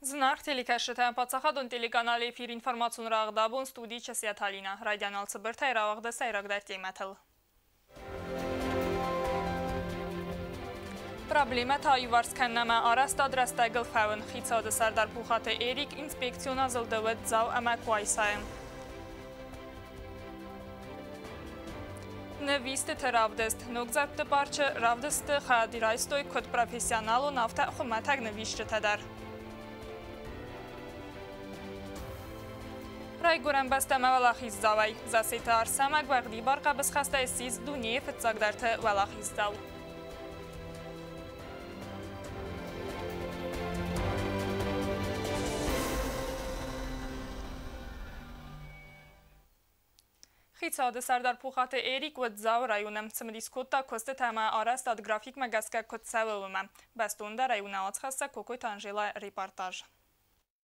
Зынаргъ телекӕсджытӕ, паддзахадон телеканалы эфир информацион рӕгъ абон студийы Часиаты Алинӕ. Райдиан алцыбыртӕй рауагъды сӕйрагдӕр темӕтыл. Проблемӕтӕ аиуварс кӕнынмӕ арӕзтад рӕстӕгыл фӕуын. Хицауады сӕрдар Пухаты Эрик инспекцион азылды уыд Дзау ӕмӕ Къуайсайы. Нывистыты равдыст. Ногдзӕутты парчы равдысты хайад райстой куыд профессионалон, афтӕ хуымӕтӕг нывисджытӕ дӕр. Райгуырӕн бӕстӕмӕ уӕлахиздзауӕй. Засеты Арсӕмӕг уӕгъдибар хъӕбысхӕстӕй ссис дунейы фыццагдӕрты уӕлахиздзау. Хицауады сӕрдар Пухаты Эрик уыд Дзауы районы. Цымыдис кодта куыстытӕ ӕмӕ арӕзтад графикмӕ гӕсгӕ куыд цӕуы, уымӕ. Бӕстондӕрӕй уын уацхӕссӕг Кокойты Анжелӕйы репортаж.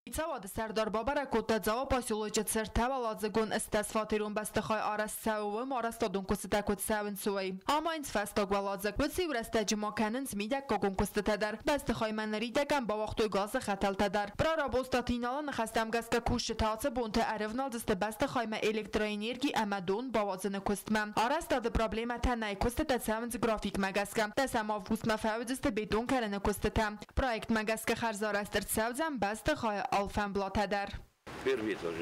Хицауады сӕрдар бабӕрӕг кодта Дзауы поселочы ӕртӕуӕладзыгон 18-фатерон бӕстыхай арӕзт цӕуы, уым арӕзтадон куыстытӕ куыд цӕуынц, уый. Амайынц фӕстаг уӕладзыг. Уыцы иу рӕстӕджы ма кӕнынц мидӕггагон куыстытӕ дӕр. Бӕстыхаймӕ ныридӕгӕн бауагътой газы хӕтӕлтӕ дӕр. Прораб Остъаты Иналы ныхӕстӕм гӕсгӕ кусджытӕ ацы бонты ӕрӕвналдзысты бӕстыхаймӕ электроэнерги ӕмӕ дон бауадзыны куыстмӕ. Арӕзтады проблемӕтӕ нӕй, куыстытӕ цӕуынц графикмӕ гӕсгӕ. 10 августмӕ фӕуыдзысты бетон кӕныны куыстытӕ. Проектмӕ гӕсгӕ хӕрзарӕзт ӕрцӕудзӕн бӕстыхайы алфӕмблатӕ дӕр. Первый этаж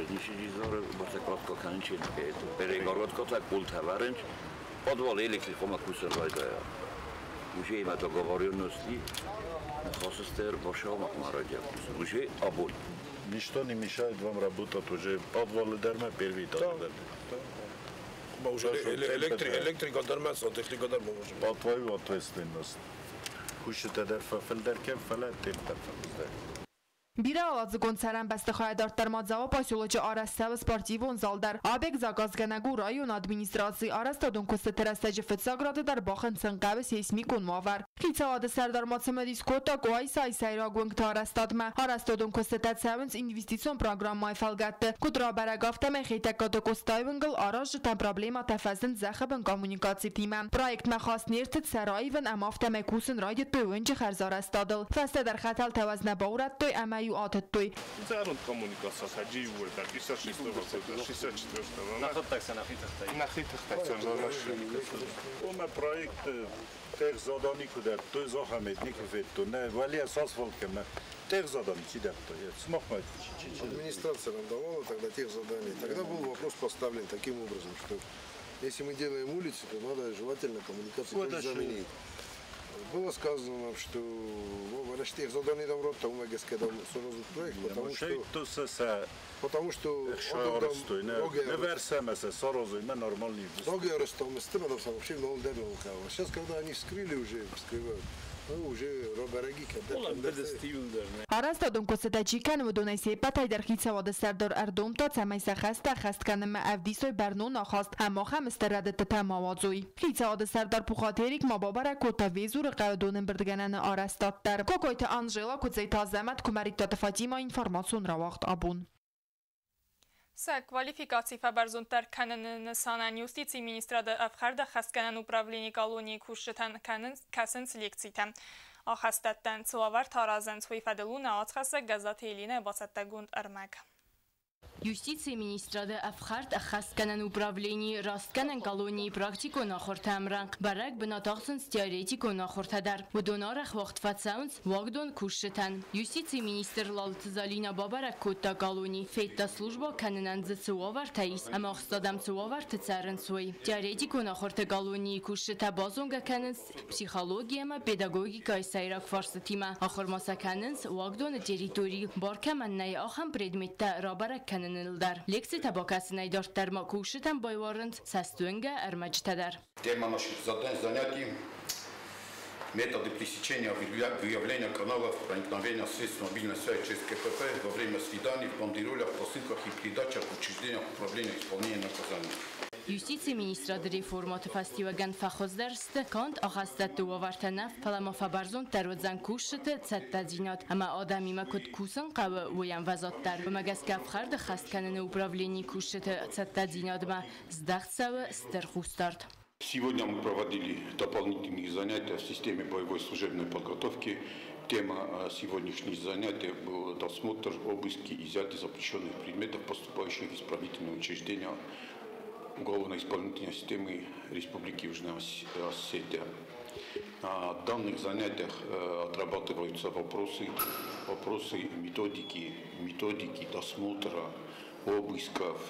подвал электрикома кусен райдайа. Уже имя договоренности хасыстер башалмак марадя уже абон. Ничто не мешает вам работать уже подвал дӕр ма первый этаж дӕр. Да. Уже электрика дӕр ма, сантехника дӕр можем. По твою ответственность. Кусджытӕ дӕр фӕфылдӕр кӕн, фӕлӕ темп дӕр фӕхуыздӕр. Бирӕуӕладзыгон цӕрӕн бӕстыхайӕ дарддӕр ма Дзауы поселочы арӕзт цӕуы спортивон зал дӕр. Объект заказгӕнӕг у районы администраци. Арӕзтадон куыстыты рӕстӕджы фыццаг рады дӕр бахынцын хъӕуы сейсмикон уавӕр. Хицауады сӕрдар ма цымыдис кодта Къуайсайы сӕйраг уынгты арӕзтадмӕ. Арӕзтадон куыстытӕ цӕуынц инвестицион программӕйы фӕлгӕтты. Куыд рабӕрӕг, афтӕмӕй Хетӕгкаты Къостайы уынгыл аразджытӕн проблемӕтӕ фӕзынд зӕххы бын коммуникацитимӕ. Проектмӕ хаст не рцыд сӕ раивын ӕмӕ афтӕмӕй кусын райдыдтой уынджы хӕрзарӕзтадыл. Фӕстӕдӕр хӕтӕлтӕ уӕз нӕ баурӕдтой ӕмӕ-иу атыдтой. Зӕронд коммуникаци иууылдӕр 56 года, 64 Нӕхи тыхтӕй сӕ Ома проект техзадание куы дӕттой, захӕм никуы федтон. Нӕ, валия асфальт кӕм техзадание чи дӕттой? Сымахмӕ Администрация нам давала тогда техзадание. Тогда был вопрос поставлен таким образом, что если мы делаем улицы, то надо желательно коммуникации тоже заменить. Было сказано нам, что техзадание дам радта, уымӕ гӕсгӕ дам саразут проект, потому что нормальный. Сейчас, когда они вскрыли уже, вскрывают, ну, уже рабӕрӕг и когда. Арӕзтадон куыстытӕ чи кӕны, уыдонӕй се ппӕтӕй дӕр хицауады сӕрдар ӕрдомдта, цӕмӕй сӕ хӕстӕ ӕххӕст кӕнынмӕ ӕвдисой бӕрнон ахаст ӕмӕ ахӕм стыр рӕдыдтытӕ ма уадзой. Хицауады сӕрдар Пухаты Эрик ма бабӕрӕг кодта Везуры хъӕуы донӕмбырдгӕнӕны арӕзтад дӕр. Кокойты Анжела, Куыдзеты Азӕмӕт, Куымӕридтаты Фатима, информацион рауагъд абон. Сӕ квалификаци фӕбӕрзонддӕр кӕныны нысанӕн юстицийы министрады ӕфхӕрд ӕххӕстгӕнӕн управленийы колонийы кусджытӕн кӕсынц лекцитӕ. Ахӕстӕттӕн цы уавӕртӕ аразынц, уый фӕдыл у нӕ уацхӕссӕг Гӕззаты Элинӕйы бацӕттӕгонд ӕрмӕг. Юстицийы министрады ӕфхӕрд ӕххӕстгӕнӕн управленийы растгӕнӕн колонийы практикон ахуыртӕ ӕмрӕнхъ бӕрӕг бынат ахсынц теоретикон ахуыртӕ дӕр. Уыдон арӕх уагъд фӕцӕуынц уагдон кусджытӕн. Юстицийы министр Лалыты Залинӕ бабӕрӕг кодта колони, федта, службӕ кӕнынӕн дзы цы уавӕртӕ ис ӕмӕ ахст адӕм цы уавӕрты цӕрынц, уый. Теоретикон ахуырты колонийы кусджытӕ базонгӕ кӕнынц психологи ӕмӕ педагогикӕйы сӕйраг фарстытимӕ. Ахуыр ма сӕ кӕнынц уагдоны территорийыл бар кӕмӕн нӕй, ахӕм предметтӕ рабӕрӕг кӕныныл дӕр. Лекцитӕ бакӕсынӕй дарддӕр ма кусджытӕн байуарынц цӕстуынгӕ ӕрмӕджытӕ дӕр. Тема наших занятий – методы пресечения, выявления каналов проникновения средств мобильной связи через КПП во время свиданий, в бандеролях, посылках и передачах в учреждениях управления исполнения наказаний. Юстицийы министрады реформӕты фӕстиуӕгӕн фӕхуыздӕр сты канд ахӕстӕтты уавӕртӕ нӕ, фӕлӕ ма фӕбӕрзонддӕр уыдзӕн кусджыты цӕттӕдзинад ӕмӕ адӕмимӕ куыд кусын хъӕуы, уый ӕмвӕзад дӕр. Уымӕ гӕсгӕ ӕфхӕрд ӕххӕст кӕныны управленийы кусджыты цӕттӕдзинадмӕ здӕхт цӕуы стыр хъусдард. Сегодня мы проводили дополнительные занятия в системе боевой служебной подготовки. Тема сегодняшних занятий был досмотр, обыски, изъятие запрещенных предметов, поступающих в исправительные учреждения уголовно-исполнительной системы Республики Южная Осетия. На данных занятиях отрабатываются вопросы методики досмотра, обысков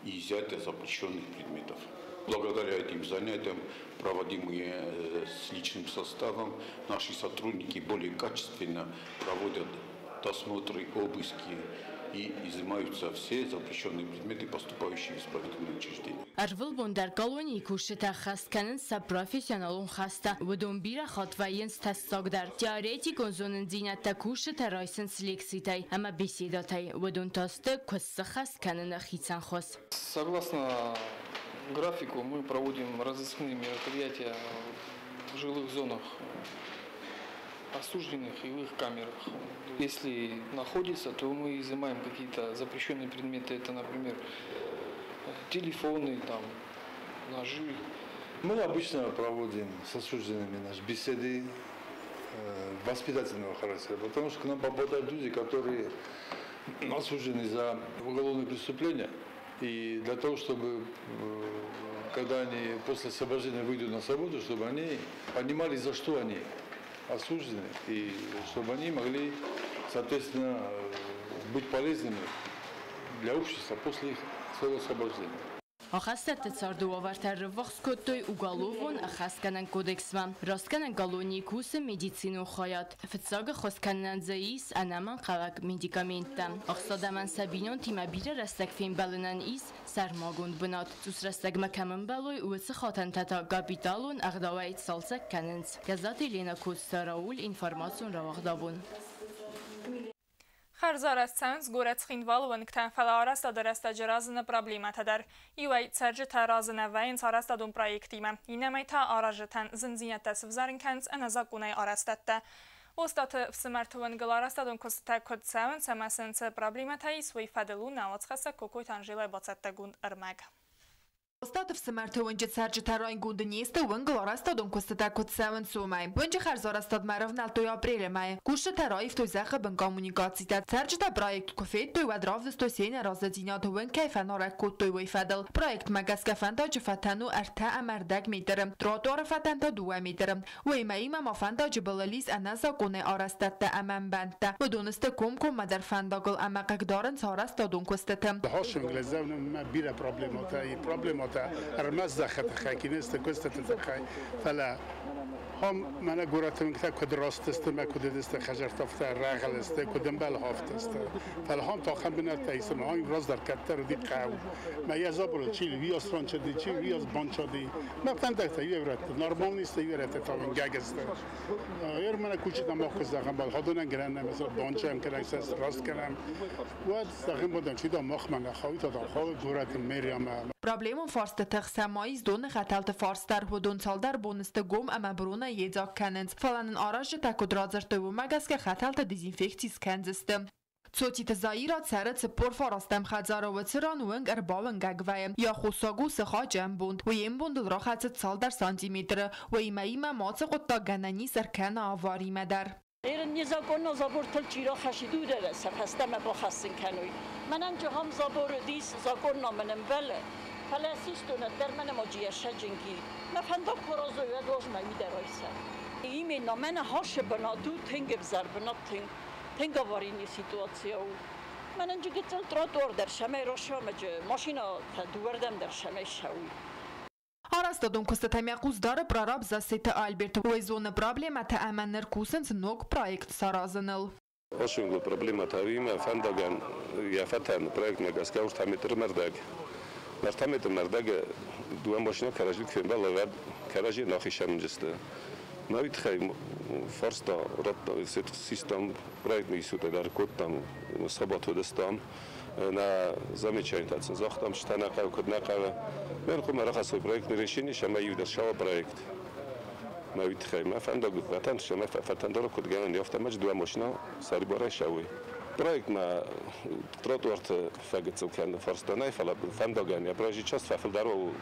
и изъятия запрещенных предметов. Благодаря этим занятиям, проводимые с личным составом, наши сотрудники более качественно проводят досмотры, обыски и изымаются все запрещенные предметы, поступающие в исправительные учреждения. Ӕрвылбон дӕр колонийы кусджытӕ ӕххӕст кӕнынц сӕ профессионалон хӕстӕ. Уыдон бирӕ хатт вӕййынц тӕссаг дӕр. Теоретикон зонындзинӕдтӕ кусджытӕ райсынц лекцитӕй ӕмӕ беседӕтӕй. Уыдон та сты куыст сыххӕст кӕныны хицӕн хос. Согласно графику мы проводим разыскные мероприятия в жилых зонах осужденных и в их камерах. Если находится, то мы изымаем какие-то запрещенные предметы, это, например, телефоны, там, ножи. Мы обычно проводим с осужденными наши беседы воспитательного характера, потому что к нам попадают люди, которые осуждены за уголовные преступления. И для того, чтобы, когда они после освобождения выйдут на свободу, чтобы они понимали, за что они осуждены, и чтобы они могли, соответственно, быть полезными для общества после их своего освобождения. Ахӕстӕтты царды уавӕртӕ ӕрыввахс кодтой уголовон ӕххӕстгӕнӕн кодексмӕ. Растгӕнӕн колонийы кусы медицинон хайад. Фыццаг ӕххуыс кӕнынӕн дзы ис ӕнӕмӕнгхъӕуӕг медикаменттӕ. Ӕхсадӕмӕн сӕ бинонтимӕ бирӕ рӕстӕг фембӕлынӕн ис сӕрмагонд бынат. Цъус рӕстӕгмӕ кӕм ӕмбӕлой, уыцы хатӕнтӕ та капиталон ӕгъдауӕй цалцӕг кӕнынц. Гӕззаты Елена, Коцты Рауль, информацион рауагъдабон. Хӕрзарӕзт цӕуынц горӕт Цхинвалы уынгтӕ, фӕлӕ арӕзтады рӕстӕджы разыны проблемӕтӕ дӕр. Иуӕй цӕрджытӕ разы нӕ вӕййынц арӕзтадон проектимӕ, иннӕмӕй та аразджытӕн зындзинӕдтӕ сывзарын кӕнынц ӕнӕзакъонӕй арӕзтӕдтӕ. Остъаты ӕфсымӕрты уынгыл арӕзтадон куыстытӕ куыд цӕуынц ӕмӕ сын цы проблемӕтӕ ис, уый фӕдыл у нӕ уацхӕссӕг Кокойты Анжелӕйы бацӕттӕгонд ӕрмӕг. Остъаты ӕфсымӕрты уынджы цӕрджытӕ райгонд не сты, уынгыл арӕзтадон куыстытӕ куыд цӕуынц, уымӕй. Уынджы хӕрзарӕзтадмӕ ӕрӕвнӕлдтой апрелы мӕйы. Кусджытӕ раивтой зӕххы бын коммуникацитӕ. Цӕрджытӕ проект куы федтой, уӕд равдыстой се нӕразыдзинад, уынг кӕй фӕнарӕг кодтой, уый фӕдыл. Проектмӕ гӕсгӕ фӕндаджы фӕтӕн у 3,5 метры, тротуары фӕтӕн та 2 метры. Уыимӕ ма фӕндаджы былыл ис ӕнӕзакъонӕй арӕзтӕдтӕ ӕмӕ ӕмбӕндтӕ. Уыдон сты комкоммӕдӕр фӕндагыл ӕмӕ хъыгдарынц арӕзтадон куыстыты. Ӕрмӕст хӕкинесты куыстыты тыххӕй, фӕлӕ хом мӕнӕ горӕты уынгтӕ куыд раст сты мӕ куыд уыдысты хӕдзӕрттӕ рӕгъыл сты, куыд ӕмбӕлхафт сты. Фӕлӕ хом тахӕн бынӕттӕ ис ӕмӕ хом раздӕр кӕддӕр уыди хъӕу. Мӕ йӕ заборыл чи уыйас ранчади, чи уыйас банчади. Мӕ фӕндӕгтӕ иу рӕтты, нормални сты, иу рӕтты та уынгӕг сты. Ер мӕнӕ кусджытӕ мах куы зӕгъӕм, балхӕдонӕн гӕнӕн нӕм, банчӕм кӕнӕм, сӕ раст кӕнӕм. Уӕд зӕгъын бадӕм, чи дам махмӕ нӕ хауы, та дам хауы горӕты мэриямӕ. Проблемон фарстыты хсӕн ма ис доны хӕтӕлты фарст дӕр. Уыдон цалдӕр боны сты гом ӕмӕ быронӕй йедзаг кӕнынц. Фӕлӕ нын аразджытӕ куыд радзырдтой, уымӕ гӕсгӕ хӕтӕлтӕ дезинфекци скӕндзысты. Цотиты Заира цӕры 49-ӕм хӕдзары, уыцы ран уынг ӕрбауынгӕг вӕййы. Йӕ аххосаг у сыхаджы ӕмбонд. Уый ӕмбондыл рахӕцыд цалдӕр сантиметры. Уыимӕ ма цы хъуыддаг гӕнӕн ис ӕркӕна аваримӕ дӕр. Незаконно забортыл чи рахӕссид, уыдӕр сӕ фӕстӕмӕ бахӕссын кӕной. Мӕнӕн джахам забор уыдис, закъонна мын ӕмбӕлы. Фӕлӕ систон дӕр мӕнӕ ма джиӕсӕджынги. Мӕ фӕндаг куы аразой, уӕд уазмӕ уый дӕр айсӕ. Именно мӕнӕ хашы бынат у тынг ӕвзӕр бынат, тынг аварийный ситуация у. Мӕнӕн джы гыццыл тротуар дӕр сӕмӕй расамӕджы, машинӕтӕ дыууӕрдӕм дӕр сӕмӕй ссӕуой. Арӕзтадон куыстытӕм йӕ хъус дары прораб Зассеты Альберт. Уый зоны проблемӕтӕ ӕмӕ ныр кусынц ног проект саразыныл. Ошунгыл проблемӕтӕ уыимӕ фӕндагӕн йӕ фӕтӕн проектмӕ гӕсгӕ 3 метры мӕрдӕг. 3 метры мӕрдӕг дыууӕ машинӕ кӕрӕдзи куы фембӕлы, уӕд кӕрӕдзи нахизӕмджысты. Мӕ уый тыххӕй фарста систам проектмӕ исутӕ дӕр кодтам, сабат уыдыстам. На замечание сын загътам, что нӕ хъӕуы, куыд нӕ хъӕуы. Мӕ хъуамӕ рахӕссой проектное решение, ӕмӕ иу дӕр сӕуа проект. Мӕ уый тыххӕй мӕ фӕндаг фӕтӕн, ӕмӕ фӕтӕн дӕр куыд гӕнӕн, афтӕ ма дыууӕ машинӕ сӕрибарӕй сӕуой. Проектмӕ тротуарты фӕгыццыл кӕныны фарста нӕй, фӕлӕ фӕндагӕн йӕ проезжий часть фӕфылдӕр у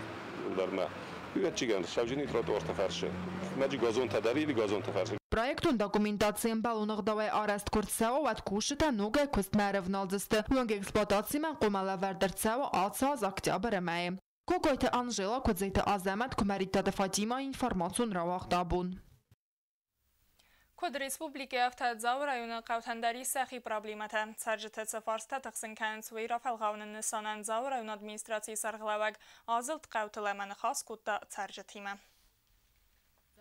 дӕр мӕ. Уӕдчигӕн сӕвджыни тротуарты фӕрсы. Мӕджы газонтӕ дӕр или газонты фӕрсы. Проектон документаци ӕмбӕлон ӕгъдауӕй арӕзт куы рцӕуа, уӕд кусджытӕ ногӕй куыстмӕ ӕрӕвналдзысты. Уынг эксплуатацимӕ хъуамӕ лӕвӕрд ӕрцӕуа ацы аз октябры мӕйы. Кокойты Анжела, Куыдзеты Азӕмӕт, Куымӕридтаты Фатимӕ, информацион рауагъд абон. Куыд республикӕйы, афтӕ Дзауы районы хъӕутӕн дӕр ис сӕхи проблемӕтӕ. Цӕрджытӕ цы фарстытӕ тыхсын кӕнынц, уый рафӕлгъауыны нысанӕн Дзауы районы администрацийы сӕргълӕууӕг азылд хъӕутыл ӕмӕ ныхас кодта цӕрджытимӕ.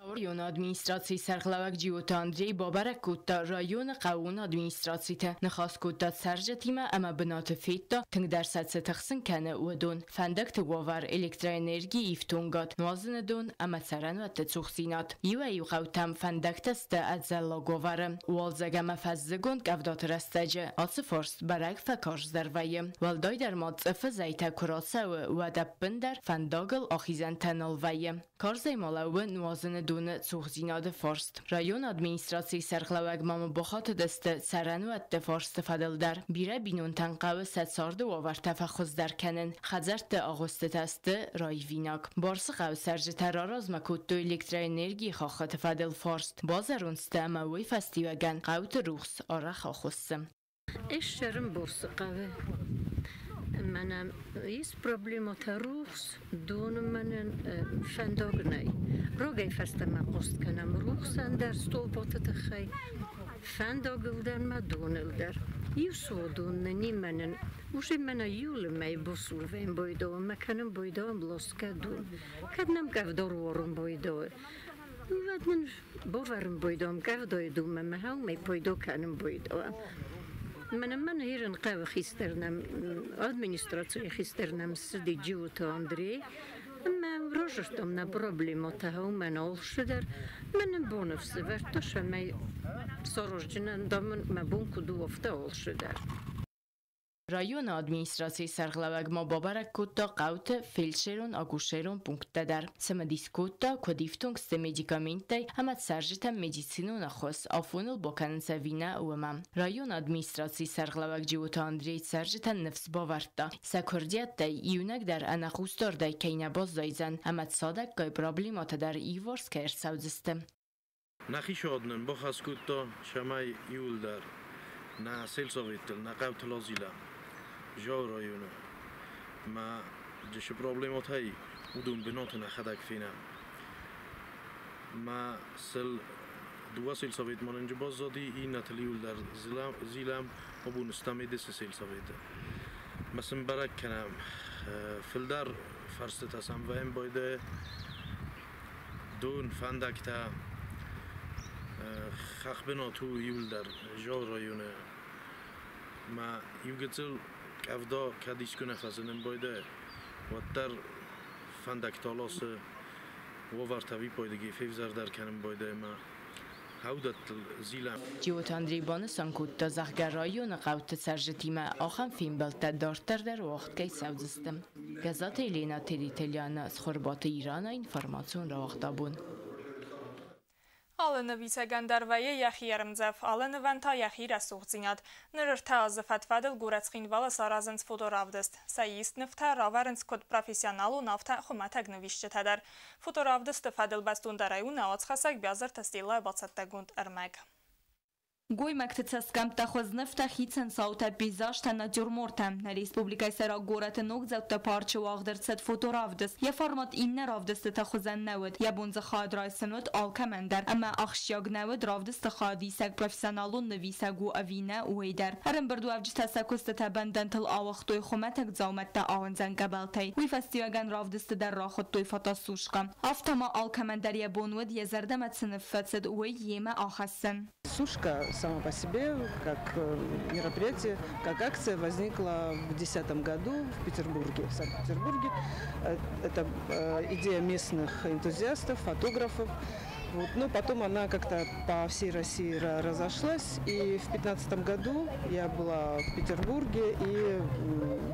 Районы администрацийы сӕргълӕууӕг Джиоты Андрей бабӕрӕг кодта районы хъӕууон администрацитӕ, ныхас кодта цӕрджытимӕ ӕмӕ бынаты федта, тынгдӕр сӕ цы тыхсын кӕны, уыдон: фӕндӕгты уавӕр, электроэнергийы ифтонгад, нуазыны дон ӕмӕ цӕрӕнуӕтты цухдзинад. Иуӕй-иу хъӕутӕм фӕндӕгтӕ сты ӕдзӕллаг уавӕры. Уалдзӕг ӕмӕ фӕззыгон къӕвдаты рӕстӕджы ацы фарст бӕрӕг фӕкарздӕр вӕййы. Уӕлдайдӕр ма цъыфы зӕйтӕ куы рацӕуы, уӕд ӕппындӕр фӕндагыл ахизӕнтӕ нал вӕййы. Карзӕй ма лӕууы нуазыны доны цухдзинады фарст. Районы администрацийы сӕргълӕууӕг ма бахатыдысты цӕрӕнуӕтты фарсты фӕдыл дӕр. Бирӕ бинонтӕн хъӕуы сӕ царды уавӕртӕ фӕхуыздӕр кӕнын. Хӕдзӕртты агъуыстытӕ сты раивинаг. Барсы хъӕуы цӕрджытӕ раразмӕ кодтой электроэнергийы хаххыты фӕдыл фарст. Базӕронд сты ӕмӕ уый фӕстиуӕгӕн хъӕуты рухс арӕх ахуыссы. Ӕз цӕрын Борсыхъӕуы. Мӕнӕн ис проблемӕтӕ рухс, доны мӕнӕн фӕндаг нӕй. Рагӕй фӕстӕмӕ хъуыст кӕнӕм рухсӕн дӕр столботы тыххӕй, фӕндагыл дӕр ма доныл дӕр. Иу суадон нын и мӕнӕн. Уже мӕнӕ июлы мӕй босурвӕн бойдауы, мӕ кӕнын бойдауӕм ласгӕ дон. Кӕд нӕм къӕвда руарын бойдауы, уӕд нын бавӕрын бойдауӕм къӕвдайы донмӕ, мӕ хӕумӕй пайда кӕнын бойдауӕм. Мӕнӕ мӕн Ирын хъӕуы хистӕр нӕм, администрацийы хистӕр нӕм цыди Джиоты Андрей. Ӕмӕ разырдтам нӕ проблемӕтӕ, уымӕн алцыдӕр. Мӕнӕн бонӕф сӕвӕрдта, цӕмӕй саразджынӕн дам мӕ бон куыд у, афтӕ алцыдӕр. Районы администрацийы сӕргълӕууӕг ма бабӕрӕг кодта хъӕуты фельдшерон-акушерон пункттӕ дӕр. Цымыдис кодта, куыд ифтонг сты медикаменттӕй ӕмӕ цӕрджытӕн медицинон ӕххуыс афоныл бакӕнынц ӕви нӕ, уымӕ. Районы администрацийы сӕргълӕууӕг Джиоты Андрей цӕрджытӕн ныфс бавӕрдта, сӕ куырдиӕттӕй иунӕг дӕр ӕнӕхъусдардӕй кӕй нӕ баззайдзӕн ӕмӕ цадӕггай проблемӕтӕ дӕр иуварс кӕй ӕрцӕудзысты. Нӕхи сод нын бахӕс кодта, цӕмӕй иууылдӕр нӕ сельсоветтыл, нӕ хъӕутыл азилӕм Джауы районы. Мӕ дысы проблемӕтӕй уыдон бынаты нӕхӕдӕг фенӕм. Мӕ сыл дыууӕ сельсоветмӕ нын баззади, иннӕтыл иууылдӕр зилӕм, абон стӕм Едесы сельсоветы. Мӕ сын бӕрӕг кӕнӕм, фылдӕр фӕрстытӕ сӕм вӕййӕм байдайы дон, фӕндӕгтӕ, хӕхбынат у иууылдӕр Джауы районы. Мӕ иу гыццыл къӕвда кӕд искуы нӕ фӕзынын байдайы, уӕддӕр фӕндӕгтӕ ласы уавӕртӕ виппайдыги февзӕрдӕр кӕнын байдайы ӕмӕ аудӕттыл зилӕм. Джиоты Андрей банысан кодта, зӕгъгӕ, районы хъӕуты цӕрджытимӕ ахӕм фембӕлдтӕ дарддӕр дӕр уагъд кӕй цӕудзысты. Гӕззаты Еленӕ, Тедеты Лианӕ, Цхуырбаты Ирана, информацион рауагъд абон. Алы нывисӕгӕн дӕр вӕййы йӕхи ӕрмдзӕф, алы нывӕн та йӕхи рӕсугъддзинад. Ныр ӕртӕ азы фӕд-фӕдыл горӕт Цхинвалы саразынц фоторавдыст. Сӕ ист нывтӕ равӕрынц куыд профессионалон, афтӕ хуымӕтӕг нывисджытӕ дӕр. Фоторавдысты фӕдыл бӕстондӕрӕй у нӕ уацхӕссӕг Биазырты Стеллайы бацӕттӕгонд ӕрмӕг. Гоймӕгты цӕсгӕмттӕ, хуызнывтӕ, хицӕн цаутӕ, пейзажтӕ, натюрморттӕ. Нӕ республикӕйы сӕйраг горӕты Ногдзӕутты парчы уагъд ӕрцыд фоторавдыст. Йӕ формат иннӕ равдыстыты хуызӕн нӕ уыд. Йӕ бон дзы хайад райсын уыд алкӕмӕн дӕр. Ӕмӕ ахсджиаг нӕ уыд, равдысты хайадисӕг профессионалон нывисӕг у ӕви нӕ, уый дӕр. Ӕрӕмбырдуӕвджытӕ сӕ куыстытӕ бӕндӕнтыл ауыгътой хуымӕтӕг дзаумӕттӕ ауындзӕн гӕбӕлтӕй. Уый фӕстиуӕгӕн равдысты дӕр рахуыдтой фотосушка. Афтӕ ма алкӕмӕн дӕр йӕ бон уыд, йӕ зӕрдӕмӕ цы ныв фӕцыд, уый йемӕ ахӕссын. Сушка сама по себе, как мероприятие, как акция возникла в 2010 году в Петербурге, в Санкт-Петербурге. Это идея местных энтузиастов, фотографов. Вот. Но потом она как-то по всей России разошлась. И в 2015 году я была в Петербурге и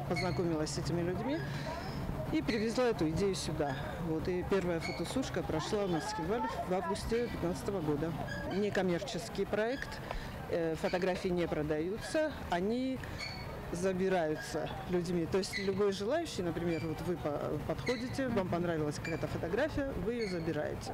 познакомилась с этими людьми и привезла эту идею сюда. Вот, и первая фотосушка прошла у нас в Цхинвале в августе 2015 года. Некоммерческий проект, фотографии не продаются, они забираются людьми. То есть любой желающий, например, вот вы подходите, вам понравилась какая-то фотография, вы ее забираете.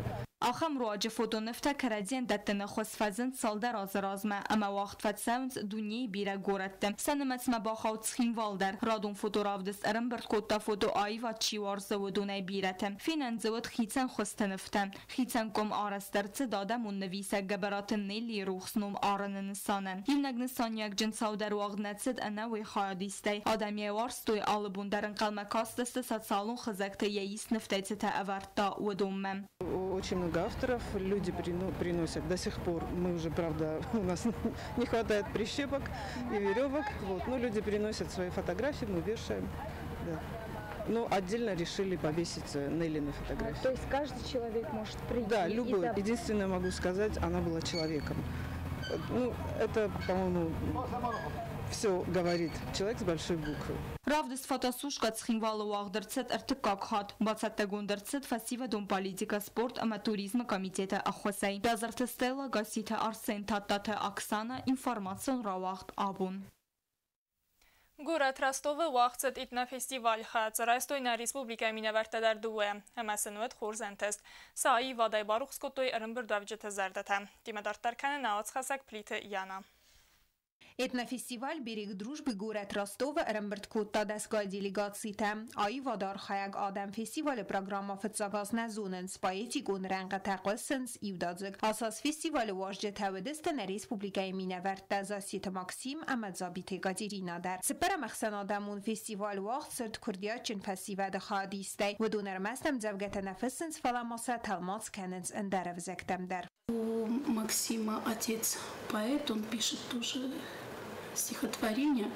Ахӕм руаджы фотонывтӕ кӕрӕдзийӕн дӕттыны хуыз фӕзынд цалдӕр азы размӕ ӕмӕ уагъд фӕцӕуынц дунейы бирӕ горӕтты. Сӕ нымӕцмӕ бахауд Цхинвал дӕр. Радон фоторавдыст ӕрӕмбырд кодта фотоаивад чи уарзы, уыдонӕй бирӕты. Фенӕн дзы уыд хицӕн хуызты нывтӕ. Хицӕн къуым арӕзт ӕрцыд адӕмон нывисӕг Гӕбӕраты Неллийы рухс ном арыны нысанӕн. Иунӕг нысаниуӕгджын цау дӕр уагъд нӕ цыд ӕнӕ уый хайадистӕй. Адӕм йӕ уарзтой, алы бон дӕр ӕнхъӕлмӕ кастысты социалон хызӕгты йӕ ист нывтӕй цытӕ ӕвӕрдта, уыдонмӕ. Очень много авторов, люди приносят до сих пор. Мы уже, правда, у нас не хватает прищепок и веревок, вот, но люди приносят свои фотографии, мы вешаем. Да. Но отдельно решили повесить Неллины фотографии. То есть каждый человек может прийти? Да, любой. Единственное, могу сказать, она была человеком. Ну, это, по-моему, все говорит. Человек с большой буквы. Равдыст Фотосушка Цхинвалы уагъд ӕрцыд ӕртыккаг хатт. Бацӕттӕгонд ӕрцыд фӕсивӕдон политикӕ, спорт ӕмӕ туризмы комитеты ӕххуысӕй. Бязырты Стелла, Гасситы Арсен, Тадтаты Оксана, информацион рауагъд Абон. Горӕт Ростовы уагъд цыд этнофестиваль. Хӕццӕ райстой нӕ республикӕйы минӕвӕрттӕ дӕр дыууӕ. Ӕмӕ сын уӕд хорз ӕнтыст. Сӕ аивадӕй барухс кодтой ӕрӕмбырдуӕвджыты зӕрдӕтӕ. Темӕ дарддӕр кӕны нӕ уацхӕссӕг Плиты Яна. Этнофестиваль «Берег дружбы» горӕт Ростовы ӕрӕмбырд кодта дӕсгай делегацитӕ. Аивады архайӕг адӕм фестивалы программӕ фыццаг аз нӕ зонынц, поэтикон рӕнхъытӕ хъуысынц иудадзыг. Ацы аз фестивалы уазджытӕ уыдысты нӕ республикӕйы минӕвӕрттӕ Зассеты Максим ӕмӕ Дзабиты Екатерина дӕр. Цыппӕрӕм ӕхсӕнадӕмон фестиваль уагъд цыд курдиатджын фӕсивӕды хайадистӕй. Уыдон ӕрмӕст ӕмдзӕвгӕтӕ нӕ фыссынц, фӕлӕ ма сӕ тӕлмац кӕнынц ӕндӕр ӕвзӕгтӕм дӕр. У Максима отец поэт, он пишет тоже стихотворения,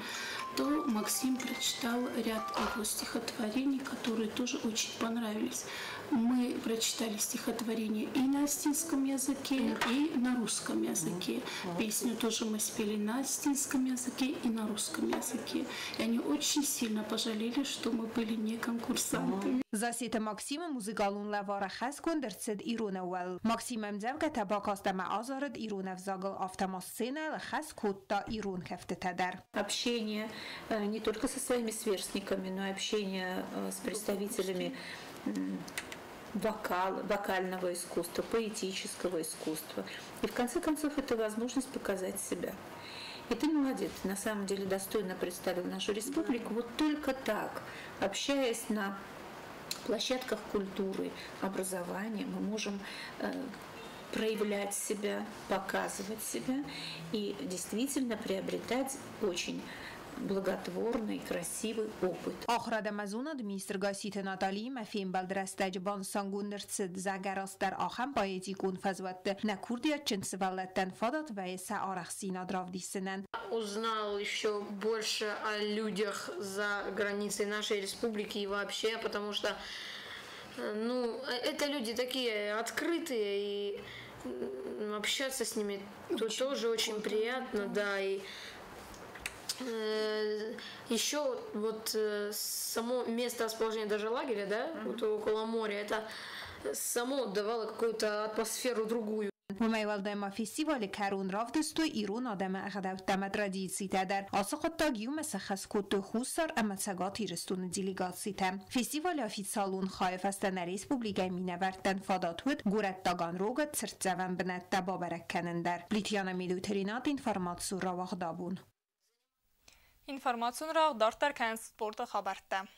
то Максим прочитал ряд его стихотворений, которые тоже очень понравились. Мы прочитали стихотворение и на осетинском языке, и на русском языке. Песню тоже мы спели на осетинском языке и на русском языке. И они очень сильно пожалели, что мы были не конкурсантами. Зассеты Максимы музыкалон лӕвары хӕсгонд ӕрцыд ирон ӕууӕл. Максим ӕмдзӕвгӕтӕ бакаст ӕмӕ азарыд ирон ӕвзагыл, афтӕ ма сценӕйыл хӕс кодта ирон кӕфтытӕ дӕр. Общение не только со своими сверстниками, но и общение с представителями вокального искусства, поэтического искусства. И в конце концов это возможность показать себя. И ты молодец, ты на самом деле достойно представил нашу республику. Вот только так, общаясь на площадках культуры, образования, мы можем проявлять себя, показывать себя и действительно приобретать очень благотворный, красивый опыт. Ахуырад ӕмӕ зонады министр Гасситы Наталиимӕ фембӕлды рӕстӕджы банысангонд ӕрцыд, зӕгъгӕ, растдӕр ахӕм поэтикон фӕзуӕтты нӕ курдиатджын сывӕллӕттӕн фадат вӕййы сӕ арӕхстдзинад равдисынӕн. Узнал еще больше о людях за границей нашей республики и вообще, потому что, ну, это люди такие открытые, и общаться с ними тоже очень приятно, да, и еще вот само место расположения даже лагеря, да, вот около моря, это само давало какую-то атмосферу другую. Уымӕй уӕлдай ма фестивалы кӕрон равдыстой ирон адӕмы ӕгъдӕуттӕ ӕмӕ традицитӕ дӕр. Ацы хъуыддаг иумӕ сӕххӕст кодтой Хуссар ӕмӕ Цӕгат Ирыстоны делегацитӕ. Фестивалы официалон хайы фӕстӕ нӕ республикӕйы минӕвӕрттӕн фадат уыд горӕт Таганрогы цыртдзӕвӕн бынӕттӕ бабӕрӕг кӕнын дӕр. Плиты Яна, Медойты Ренат, информацион рауагъд Абон. Информацион рауагъд дарддӕр кӕнынц спорты хабӕрттӕ.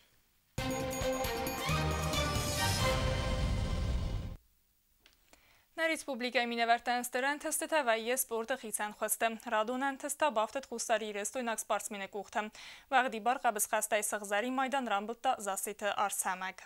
Нӕ республикӕйы минӕвӕрттӕн стыр ӕнтыстытӕ вӕййы спорты хицӕн хуызты. Радон ӕнтыст та бафтыд хуссарирыстойнаг спортсмены къухты. Уӕгъдибар хъӕбысхӕстӕй сыгъзӕрин майдан рамбылдта Зассеты Арсӕмӕг.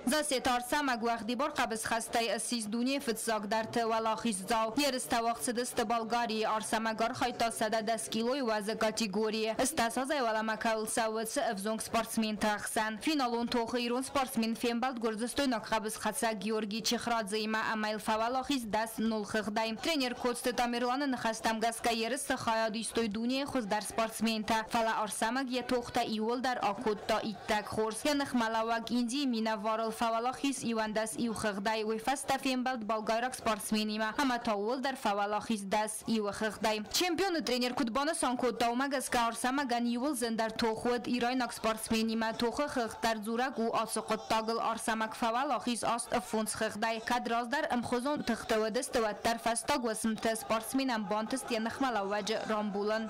Зассеты Арсӕмӕг уӕгъдибар хъӕбысхӕстӕй ссис дунейы фыццагдӕрты уӕлахиздзау. Ерыстӕ уагъд цыдысты Болгарийы. Арсӕмӕг архайдта 110 килойы уӕзы категорийы. 80 азӕй уӕлӕмӕ кӕуыл цӕуы, уыцы ӕвзонг спортсменты ӕхсӕн. Финалон тохы ирон спортсмен фембӕлд гуырдзыстойнаг хъӕбысхӕцӕг Георгий Чехрадзеимӕ ӕмӕ йыл фӕуӕлахиз 10-0 хыгъдӕй. Тренер Коцты Тамерланы ныхӕстӕм гӕсгӕ ерысты хайад истой дунейы хуыздӕр спортсментӕ. Фӕлӕ Арсӕмӕг йӕ тохтӕ иууылдӕр акодта иттӕг хорз. Йӕ ныхмӕлӕууӕг Индийы минӕварыл фӕуӕлахиз 11-1 хыгъдӕй. Уый фӕстӕ фембӕлд болгайраг спортсменимӕ ӕмӕ та ууыл дӕр фӕуӕлахиз 10-1 хыгъдӕй. Чемпионы тренер куыд банысан кодта, уымӕ гӕсгӕ Арсӕмӕгӕн иууыл зындӕр тох уыд ирайнаг спортсменимӕ. Тохы хыгъд дӕр дзурӕг у ацы хъуыддагыл. Арсӕмӕг фӕуӕлахиз 8-5 хыгъдӕй. Кӕд раздӕр ӕмхуызон тыхты уыдысты, уӕддӕр фӕстаг уысмты спортсменӕн бантыст йӕ ныхмӕлӕууӕджы рамбулын.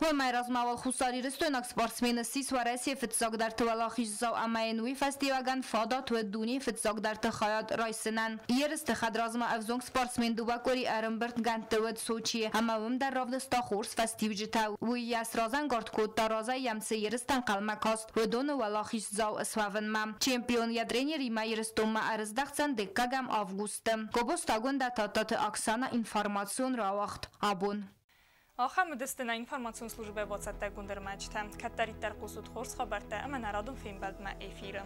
Уымӕй размӕ уал хуссарирыстойнаг спортсмен ссис Уӕрӕсейы фыццагдӕрты уӕлахиздзау ӕмӕ йын уый фӕстиуӕгӕн фадат уыд дунейы фыццагдӕрты хайад райсынӕн. Ерысты хӕдразмӕ ӕвзонг спортсмен дыууӕ къуыри ӕрӕмбырдгӕндты уыд Сочийы ӕмӕ уым дӕр равдыста хорз фӕстиуджытӕ. Уый йӕ сразӕнгард кодта, разӕй йӕм цы ерыстӕ ӕнхъӕлмӕ каст, уыдоны уӕлахиздзау суӕвынмӕ. Чемпион йӕ тренеримӕ Ирыстонмӕ ӕрыздӕхдзӕн 2 августы. Гобозты Агуындӕ, Тадтаты Оксана, информацион рауагъд Абон. Ахӕм уыдысты нӕ информацион службӕйы бацӕттӕгонд ӕрмӕджытӕ. Кӕддӕриддӕр хъусут хорз хабӕрттӕ ӕмӕ нӕ радон фембӕлдмӕ эфиры.